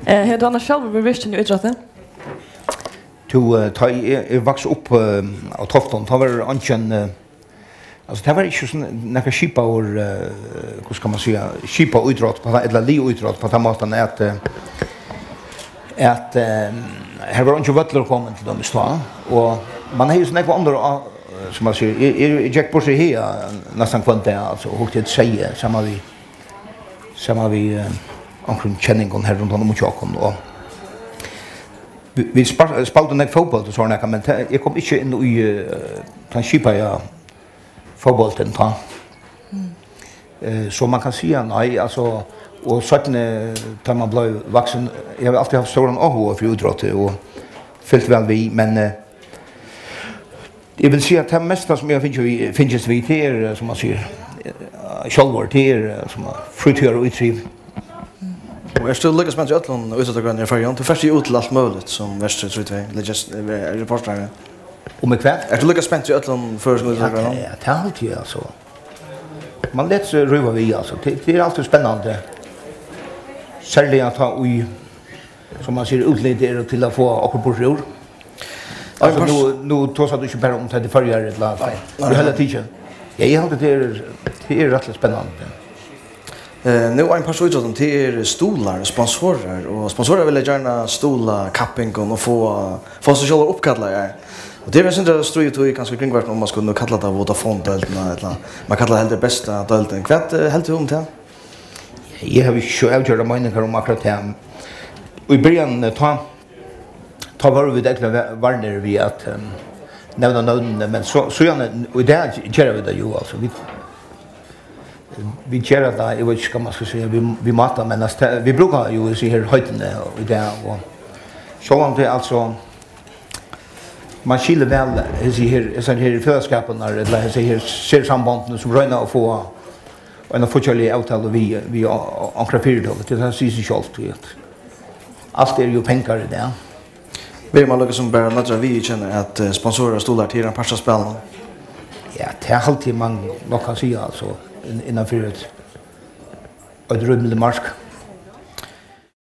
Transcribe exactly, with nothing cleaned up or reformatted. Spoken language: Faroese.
Eh, hevur tú annars sjálvur verið virkin í ítrótti? Tú, eh, tá eg, eg vaks upp, eh, á Toftum, tá var eingin, eh, altso, tað var ikki so nakar skipaður, eh, hvat skal man siga, skipað ítrótt, på, ella liðítrótt, á tann mátan at, eh, at, eh, her var eingin vøllur komin til dømis tá, og man hevði so nógv onnur á, sum man sigur, eg, eg, eg gekk burtur her næstan hvønn dag, altso, og hugdi eftir seyði, saman við, saman við, eh, onkrum kenningum her rundan um hjá okkum, og vit, vit spar-, spældu nógv fótbólt og sovorðið nakað, men ta, eg kom ikki inn í, eh, tann skipaða fótbóltin tá. Eh, so man kann siga nei, altso, og seinni, tá man bleiv vaksin, eg havi altíð havt stóran áhuga fyri ítrótti og fylgt væl við, men, eh, eg vil siga at tað mesta sum eg havi fingið við, fingist við, tað er, eh, sum man sigur, eh, sjálvur, tað er, eh, sum frítíðarítriv. Og ert tú líka spentur í øllum ítróttagreinum í Føroyum? Tú fert jo út til alt møguligt sum vertur, trýr tvey, legist-, eh, reportari. Um eg hvat? Ert tú líka spentur í øllum føroyskum Ja, ítróttagreinum? tað, ja, tað haldi eg, altso. Man letur seg ríva við, altso. Tað, tað er altíð spennandi. Serliga tá ið, sum man sigur, útlitini eru til at fáa okkum burtur úr. Altso, nú, nú tosar tú ikki bara um tað í Føroyum, ella Nei, nei, í heila nei. tikið. Ja, eg haldi, tað er, tað er rættiliga spennandi. Eh, nú ein partur av ítróttum, tað er stuðlar og sponsorar, og sponsorar vilja gjarna stuðla kappingum og fáa, fáa seg sjálvar uppkallaðar. Og tað er eitt sindur stríð, tú er kanska kringvarpin um man skal nú kalla tað Vodafone-deildina, ella man kallar tað heldur besta deildin. Hvat, eh, heldur tú um tað? Eg havi ikki so avgjørda meiningar um akkurát tað. Í byrjanini, tá, tá vóru vit ógvuliga va-, varnir við at, ehm, nevna nøvnini, men so, síðan, í dag gera vit tað jo, altso, vit, vit gera tað, eg veit ikki, hvat man skal siga, vit, vit máta, men, altso, tað, vit brúka jo hesi her heitini í dag, og sjálvandi, altso, man skilir væl hesi her, hesar her felagsskapirnar, ella hesi her sersambondini, sum royna at fáa eina fíggjarliga avtalu við, við o-, o-, onkra fyritøku. Tað, tað sigur seg sjálvt, tí at alt er jo pengar í dag. Verður man líka sum bara noyddur at viðurkenna, at, eh, sponsorar og stuðlar, tað er ein partur av spælinum? Ja, tað haldi eg, man nokk kann siga, altso, inn-, innanfyri eitt, eitt rímiligt mark.